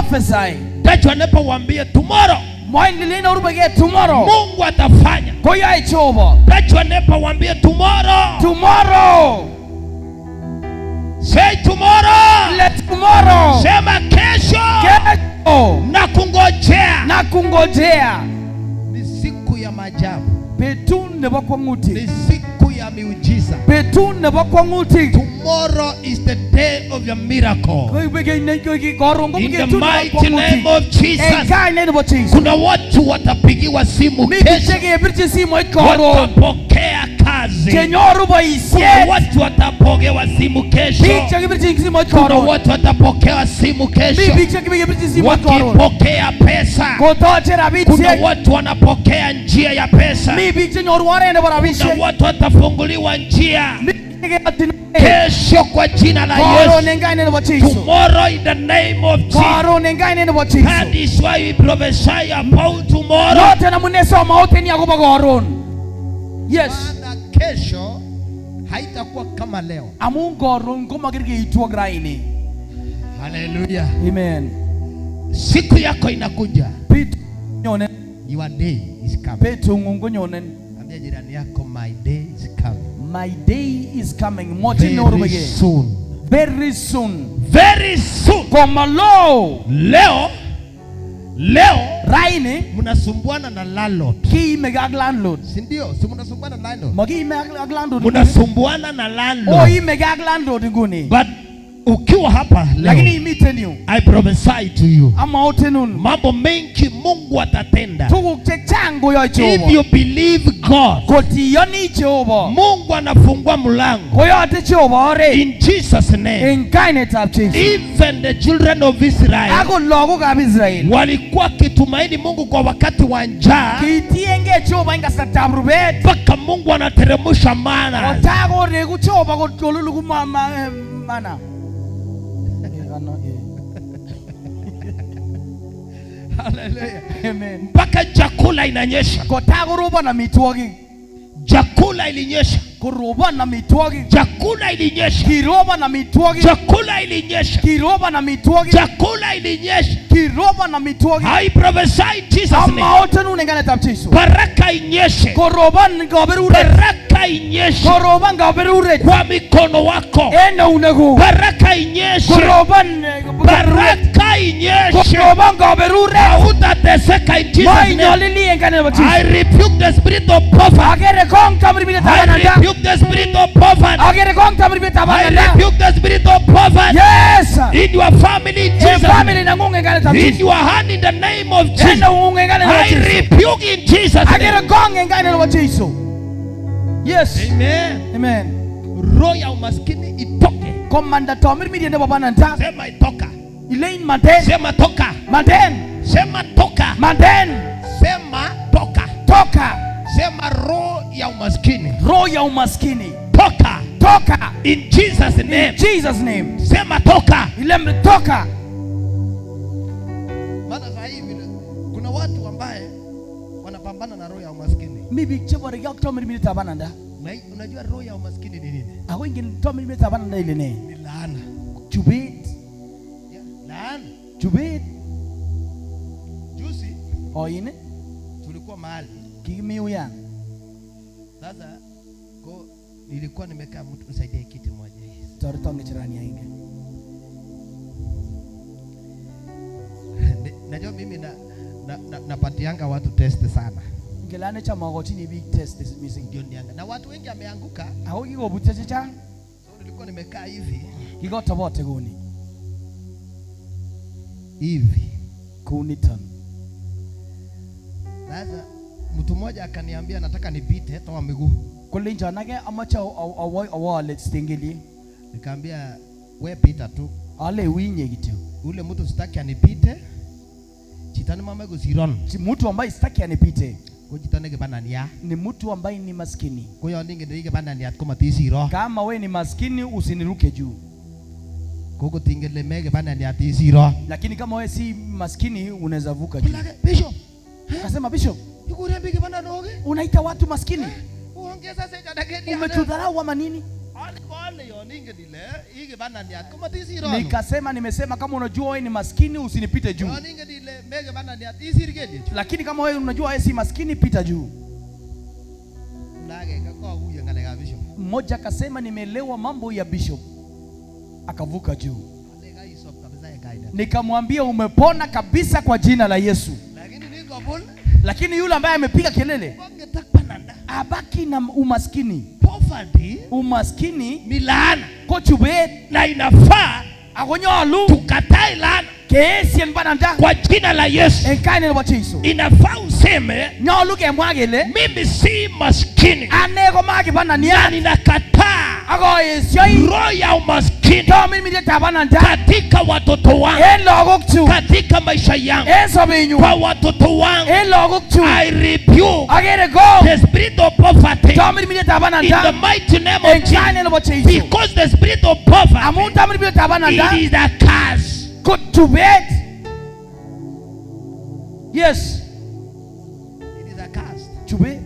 Prophesy. Touch your neighbor, waambie tomorrow Mwain lilin orubege tomorrow. Mungu atafanya. Koyae Jehova. Touch your neighbor, waambie tomorrow. Tomorrow. Say tomorrow. Let tomorrow. Sema kesho. Kesho. Na kungojea. Na kungojea. Ni siku ya maajabu. Betut nebo kwang'utik. Ni siku ya miujiza. Betut nebo kwang'utik. Tomorrow is the day of your miracle. Koron ko In the betut nebo mighty kwang'utik. name of En Jesus. kainet nebo Jesu. Kuna watu watapigiwa simu Mi biik kesho, chekebirchin simoit koron watapokea kazi. chenyoru Kuna boisiet. watu watapokewa simu kesho. Biik chekibirchin simoit Kuna koron. watu watapokea simu Mi kesho, biik chekibirchin simoit koron. wakipokea pesa. Kotoche Kuna rabisiek. watu wanapokea njia ya pesa. Mi biik chenyoru oret nebo Kuna rabisiek. watu watafunguliwa njia Mi biik chekeyotyin kesho kwa jina la koron Yesu. en kainet nebo Jesu. Tomorrow in the name of Jesus. Koron en kainet nebo Jesu. That is why we prophesy about tomorrow. Noton amune somaoten akobo koron. Yes. Maana kesho haitakuwa kama leo. Amun koron komakerkeitu ak raini. Haleluya. Amen. Siku yako inakuja. Betut nyonen. Your day is coming. Betung'ung konyonen. Ambia jirani yako, my day is coming. My day is coming. Mwochin Very nerubege. soon. Very soon. Very soon. Komalo. Leo leo Raini mnasumbuana na landlord. kiimege ak landlord. Si ndio? Si mnasumbuana na landlord. Makiime ak landlord. Mnasumbuana na landlord. Oimege ak landlord nguni. But ukiwa hapa Lakini leo, imiten yu. I prophesy to you. Amaotenun. Mambo mengi Mungu atatenda. Tuguk chechang koyoe If Jehova. you believe God, Kotiyoni Jehova. Mungu anafungua mlango. Koyote Jehova oret. In Jesus name. En kainetab Jesu. Even the children of Israel Akot lagokab Israel. walikuwa kitumaini Mungu kwa wakati wa njaa, Kitiengei Jehova en kasartab rubet. mpaka Mungu anateremsha mana. Kotakoreku Jehova koluluku mana. Haleluya. Amen. Mpaka chakula inanyesha, Kotakorobon amitwogik. chakula ilinyesha, Korobon amitwogik. chakula ilinyesha, Kirobon amitwogik. chakula ilinyesha, Kirobon amitwogik. chakula ilinyesha. Kirobon amitwogik. I prophesy in Jesus name. Amaotenun en kainetab Jesu. Baraka inyeshe, Korobon kaberuret. baraka inyeshe Korobon kaberuret. kwa mikono wako, En eunekuk. baraka inyeshe, Korobon kaberuret. baraka inyeshe. Korobon kaberuret. Hautateseka in Jesus name. Mainyolili en kainet nebo I Jesu. rebuke the spirit of poverty. Akere kong tamirmiretab I bananda. rebuke the spirit of poverty. Akere kong tamirmiretab I bananda. rebuke the spirit of poverty Yes. in your family, in En Jesus' name. family nengung en kainetab In Jesu. your hand, in the name of En Jesus. neungung en kainet nebo I Jesu. rebuke in Jesus' Akere name. kong en kainet nebo Jesu. Yes. Amen. Amen. Roho ya umaskini itoke. Komanda tamirmiriet nebo bananda. Sema itoka. Ilein manten. Sema toka. Manten. Sema toka. Manten. Sema toka. Toka. Sema roho ya umaskini. Roho ya umaskini. Toka. Toka. In Jesus In name. Jesus name. Sema toka. Ile toka. Maana sasa hivi kuna watu ambaye wanapambana na roho ya umaskini. Mi biik cheboreke ak tamirmirietab bananda. Na unajua roho ya umaskini ni nini? Ako ingen tamirmirietab bananda ile ne? Ni laana. Chubet. Yeah, laana. Chubet. Juzi Oin tulikuwa mahali kikimi uyan. sasa, ko nilikuwa nimekaa, mtu nisaidie kiti moja hii. Toreton ng'echerani aenge. Najua mimi napatianga watu test sana, Ngele ane cham akochini biik test missing. ndio nianga na watu wengi ameanguka. Ako kikobutyo chechang. So nilikuwa nimekaa hivi Kikotobote kouni. hivi. Kouniton. Sasa mtu mmoja akaniambia nataka nipite, toa miguu. Kolenchon ake amache awo ale stengeliek. Nikamwambia we pita tu, Ale winye kityo. ule mtu sitaki anipite, chito nemamae kosiron Mtu ambaye sitaki anipite ko chito nekibanania. ni mtu ambaye ni maskini. Ko yon ingen ile kibananiat komatisiro, Kama we ni maskini usiniruke juu, ko kotingen ile me kibananiat isiro. lakini kama we si maskini unaweza vuka juu. Kulake bishop, Akasema bishop, ikuren biik kibananok unaita watu maskini? uongeza Umetudharau ama nini? Nikasema nimesema kama unajua wewe ni maskini usinipite juu. Lakini kama wewe unajua wewe si maskini, pita juu. Mmoja akasema nimeelewa mambo ya bishop, akavuka juu. Nikamwambia umepona kabisa kwa jina la Yesu. Lakini yule ambaye amepiga kelele abaki na umaskini. Poverty, umaskini ni laana kochubet, na inafaa akonyolu tukatae laana keesien bananda kwa jina la Yesu. Enkaine nebo Jesu. Inafaa useme nyolu kemwa kele mimi si maskini, ane komakibanania, na ninakataa akoesioi roho ya umaskini tomirmirietab bananda katika watoto wangu, en lagokchu, katika maisha yangu, en sobenyu, kwa watoto wangu. En lagokchu. I rebuke akere kong the spirit of poverty tomirmirietab in the bananda mighty name of Jesus. enkaine nebo Jesu. Because the spirit of poverty, Amun tomirmirietab bananda it is a curse. kochubet. Yes, It is a curse. chubet.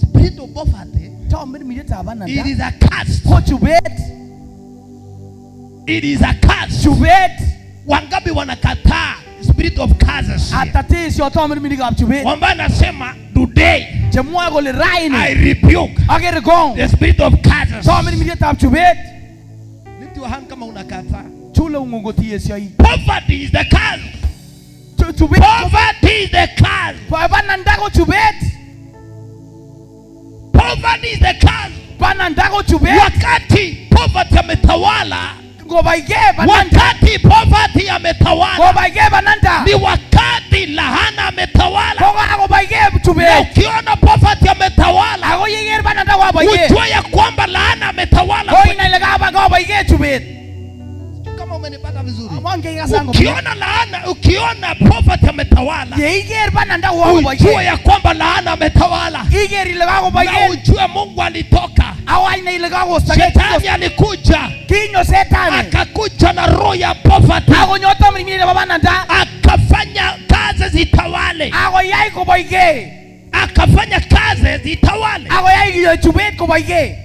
Spirit of poverty, Tomirmirietab bananda it is a curse. kochubet. It is a curse. Chubet. Wangapi wanakataa spirit of curses? Atatesio tomirmirikab chubet Wamba anasema today chemwoe kole I raini rebuke akere kong the spirit of curses. tomirmirietab chubet. Lift your hand kama unakataa. Chule ung'ung kotiesioi. Poverty is the curse. Chubet. Poverty is the curse. Bananda ko chubet. Poverty is the curse. Bananda ko chubet. Wakati poverty ametawala, Ngobaike bananda. wakati poverty ametawala, Ngobaike bananda. ni wakati lahana ametawala. Kokakobaike Na chubet. ukiona poverty ametawala, Ako yeker bananda kokabaike. ujue ya kwamba laana ametawala. Koinai ile kobaike chubet. Kama umenipata vizuri. Monge ikasan komie. Ukiona laana, ukiona poverty ametawala, Yeiker bananda ujue kokakobaike. ya kwamba laana ametawala. Iker ile Na kakobaike. ujue Mungu alitoka. Ako ainai ile kakostake. Shetani alikuja, Kinyo setani. akakuja na roho ya poverty, Akonyo tomirmiriet nebo bananda. akafanya kazi zitawale, Akoyai kobaike. akafanya kazi zitawale. Akoyai chubet kobaike.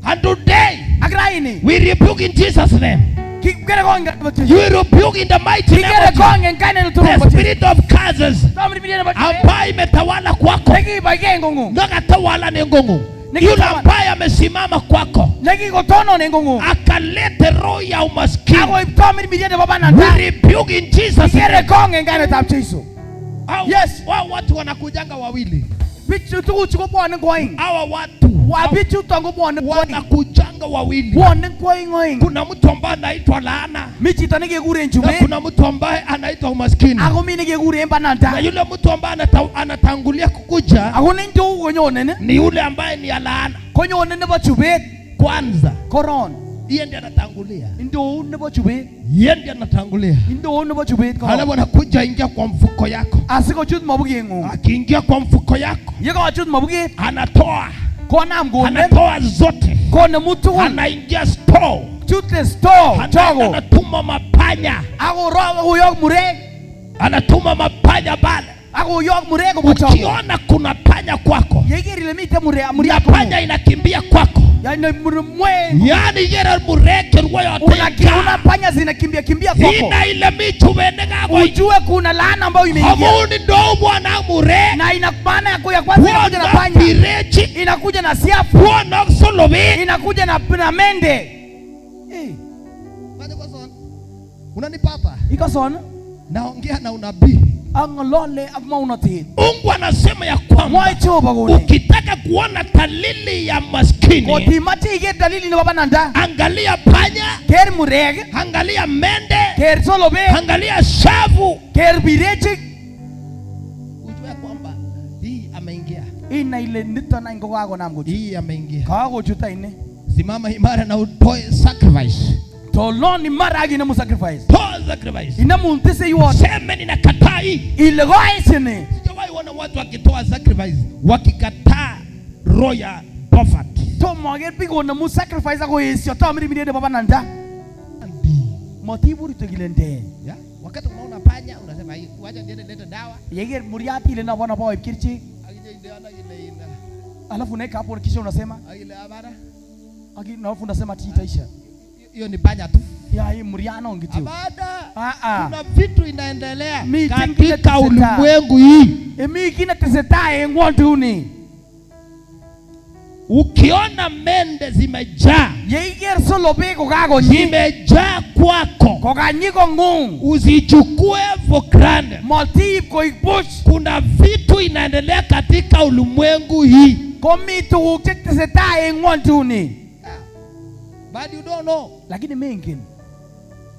And today Ak raini we rebuke in Jesus' name. kikere kong nebo Jesu. You rebuke in the mighty name Kikere of Jesus. kong en kainet netoror The spirit of curses Tomirmiriet nebo chubet ambayo imetawala kwako, nekibaike en kong'ung. nakatawala ni ngungu. Nikitawala. Yule ambaye amesimama kwako Nekikotonon en kong'ung. akalete roho ya umaskini, Akoib tomirmiriet nebo we bananda. rebuke in Jesus' Kikere name. kong en kainetab Jesu. Hao- Yes. Wao watu wanakujanga wawili, Bichu tuguchu kobwone ko aeng. hawa watu Wa bichuton kobwone ko aeng. wanakujanga wawili. Bwone ko aeng oeng. Kuna mtu ambaye anaitwa laana Mi chito nekekuren na chubet kuna mtu ambaye anaitwa umaskini, ako mi nekekuren na bananda. yule mtu ambaye anatangulia kukuja Ako nentou konyonen ni yule ambaye ni ya laana konyone nebo chubet kwanza. koron. Yeye ndiye anatangulia, Indou nebo chubet. yeye ndiye anatangulia, Indou nebo chubet koron. alafu anakuja ingia kwa mfuko yako. Asikochut mabukeng'ung. Akiingia kwa mfuko yako Yekochut mabuket anatoa, konam konem anatoa zote, konemu tugul anaingia store, chute store anaenda chogo anatuma mapanya, akoro akoyok murek anatuma mapanya pale. akoyok murek kobwa chogo. Ukiona kuna panya kwako Yeker ile miten murek na muriat panya inakimbia kwako, yani mwe yani yere mureke una panya zinakimbia kimbia kwako, ina ile michubenekakoi ujue kuna laana ambayo imeingia amuni ndo bwana mure na ina maana yako ya kwanza inakuja na bwona panya, birechi inakuja na siafu, bwona solobe inakuja na mende. Eh, unanipata ikoson naongea na unabii. ang'olole ak maunotet. Mungu anasema ya kwamba Mwoe Jehova kole ukitaka kuona dalili ya maskini, kotimache iker dalili nebo bananda, angalia panya, ker murek, angalia mende, ker solobek, angalia shavu, ker birechik, ujue kwamba hii ameingia, inai ile niton any kokakonam kochut. hii ameingia. Kakochut any. Simama imara na utoe sacrifice, Tonon imara ak inemu sacrifice. toa sacrifice, Inemu tiseiwot seme ninakataa hii. ile koesini. Sijawahi ona watu wakitoa sacrifice wakikataa roho ya poverty. Tomo aker biik konemu sacrifice akoesio tomirmiriet nebo bananda. Motibur kityo kile nde. Ya? Wakati unaona panya unasema hii, wacha niende lete dawa. Yeker muriat ile nabona boib kerichek Akija indeana ile ina. alafu unaweka hapo kisha unasema Ile habara. Lakini unasema ati itaisha. Hiyo ni panya tu. Ya hii mriano ngitio. Abada. Ah. Kuna vitu inaendelea katika ulimwengu hii. Emi kina tesetai engwonduni. Ukiona mende zimejaa, yeiger solobe kokakonyi, zimejaa kwako, kokanyi kong'ung, usichukue for granted. Matiib koik buch. Kuna vitu inaendelea katika ulimwengu hii. Komi tuguk che tesetai en ngwonduni. But you don't know. Lakini mengen.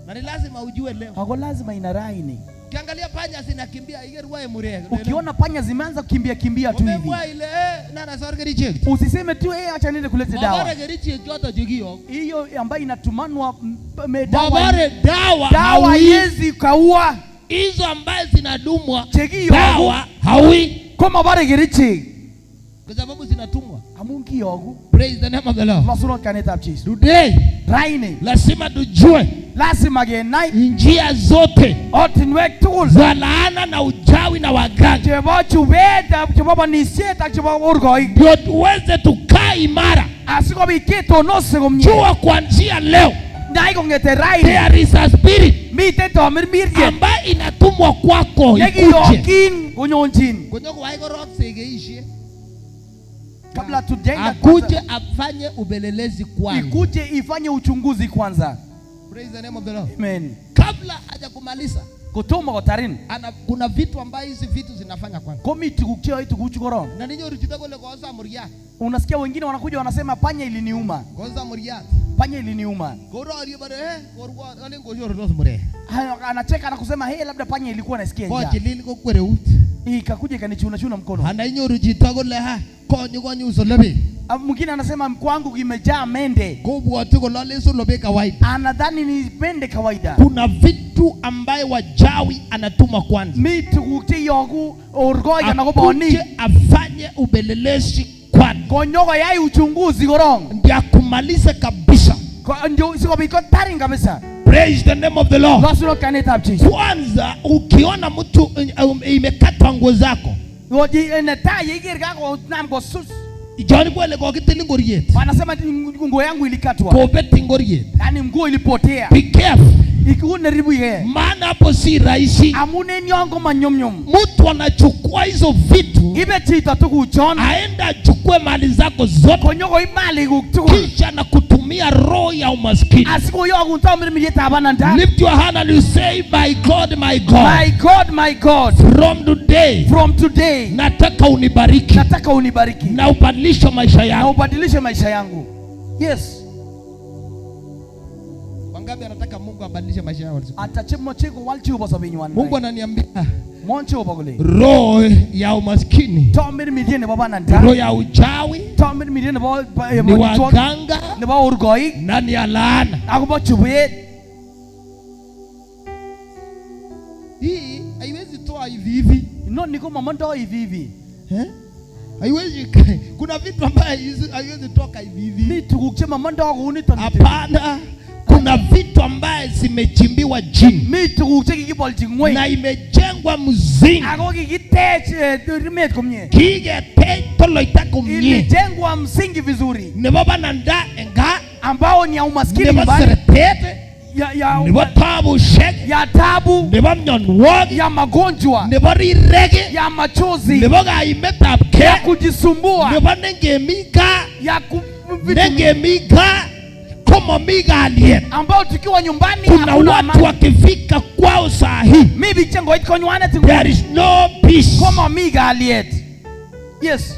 Na ni lazima ujue leo. Hako lazima inaraini. Ukiangalia panya zinakimbia, igerwae murege. Ukiona panya zimeanza kukimbia kimbia tu hivi. Usiseme tu acha niende kuleta dawa. Hiyo ambayo inatumanwa dawa. Dawa haiwezi kaua. Hizo ambazo zinadumwa dawa haui. Koma bare gerichi. Kwa sababu zinatumwa. Amungi yogu. Praise the name of the Lord. Lasuro kaneta Jesus. Today raini. Lazima tujue. Lazima genai. Njia zote ortinwek tugul za laana na uchawi na waganga. Chebo chubet, chebo bonisiet ak chebo orgoik. Ndio tuweze tukaa imara. Asikobit ketonose komie. Jua kuanzia leo. Nai kongete raini. There is a spirit. Miten tomirmiriet ambaye inatumwa kwako ikuje. Nekiyokin konyonjin. Konyoko korok segeishie. Kabla tujenga akuje afanye ubelelezi kwanza. Ikuje ifanye uchunguzi kwanza. Praise the name of the Lord. Amen. Kabla hajakumaliza kotoma kotarin. Ana kuna vitu ambaye hizi vitu zinafanya kwanza. Komi tuguk che tuguchu korong. Na ninyo ruchita kole kosa muriat. Unasikia wengine wanakuja wanasema panya iliniuma. Kosa muriat. Panya iliniuma. Koro bare korwa alen koshoro mure. Anacheka na kusema hey, labda panya ilikuwa nasikia njaa. Kochilil kokwereut. Ikakuja ikanichuna chuna mkono. Ana inyoru chito kole ha konyu konyu solobe. Mwingine anasema mkwangu imejaa mende. Kobwote kolale solobe kawaida. Anadhani ni mende kawaida. Kuna vitu ambaye wajawi anatuma kwanza. Mi tuguk che yogu orgoik ana koboni. Afanye ubelelezi kwanza. Konyo koyai uchunguzi korong. Ndio akumalize kabisa. Ndio sikobit kotarin kabisa. Praise the name of the Lord. Lasuro kaneta Jesus. Kwanza ukiona mtu imekatwa nguo zako. Jani kwele kokitili ngoriet. Wanasema nguo yangu ilikatwa. Kobeti ngoriet. Yaani nguo ilipotea. Be careful. Ikune ribu ye. Maana hapo si rahisi. Amune nyongo manyomnyom. Mtu anachukua hizo vitu. Ibe chito tuguchon. Aenda achukue mali zako zote. Konyoko imali tugul. Kisha na kutumia roho ya umaskini. Asikoyogun tomirmiriet ab bananda. Lift your hand and you say, my God, my God. My God, my God. From today. From today. Nataka unibariki. Nataka unibariki. Na ubadilishe maisha yangu. Na ubadilishe maisha yangu. Yes. Wangapi anataka Mungu abadilishe maisha yao? Atachemo chego walchi ubasabinywan. Mungu ananiambia Moncho bagole. Roho ya umaskini. Tomirmiriet nebo bananda. Roho ya uchawi. Tomirmiriet nebo ni waganga. Nebo orgoik. Na ni laana. Akobo chubet. Hii haiwezi toa hivi hivi. No niko mamondo hivi hivi. Eh? Haiwezi, kuna vitu ambavyo haiwezi toka hivi hivi. Mi tuguk che mamondo kouniton. Hapana. Kuna vitu ambaye zimechimbiwa chini. Mi tuguk che kikibolchi ngweny. Na imejengwa mzingi. Ako kikitech rimet komie. Kiketech toloita komie. Ilijengwa msingi vizuri. Nebo bananda enga ambao ni ya umaskini nebo nyumbani. Seretet. Ya nebo tabushek. Ya tabu. Nebo mionwogik. Ya magonjwa. Nebo rirek. Ya machozi. Nebo kaimetab gee. Ya kujisumbua. Nebo nengemi gaa. Ya nengemi gaa. Kama migalie ambao tukiwa nyumbani kuna watu wakifika kwao saa hii maybe chengo iko nywane. There is no peace. Kama migalie. Yes.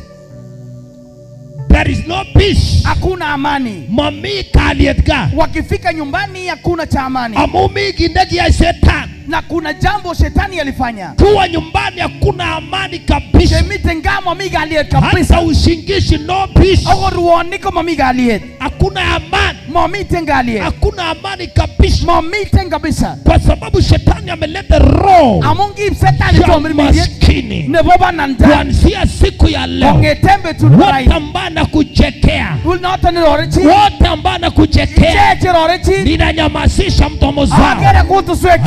There is no peace. Hakuna amani. Mami kalietka. Wakifika nyumbani hakuna cha amani. Amumi kindaki ya shetani. Na kuna jambo shetani alifanya. Kuwa nyumbani hakuna amani kabisa. Shemite ngamo migaliet kabisa. Hata usingizi no peace. Ogoruoniko mami galiet. Hakuna amani. Mami tengaliet. Hakuna amani kabisa. Mami ten kabisa. Kwa sababu shetani ameleta roho. Amungi shetani maskini. Nebo bananda. Kuanzia siku ya leo. Ongetembe turai. Wote ambao nakuchekea. Wote ambao nakuchekea. Ninanyamazisha mdomo zao.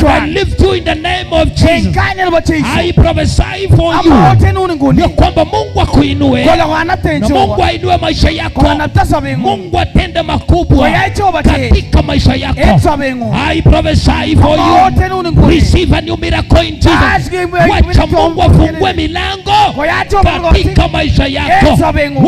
I lift lift you in the name of Jesus. En kanya nebo Jeiso. I prophesy for you Amwauten nguni. ya kwamba Mungu akuinue Kole kokanapten na Jehova. Mungu ainue maisha yako. Kokanapta sobeng'ung. Mungu atende makubwa Koyai Jehova che katika maisha en yako. sobeng'ung. I prophesy for you. Amwauten nguni. Receive a new miracle in Jesus. Ask him, Wacha Mungu afungue milango Koyai Jehova katika maisha yako. En sobeng'ung.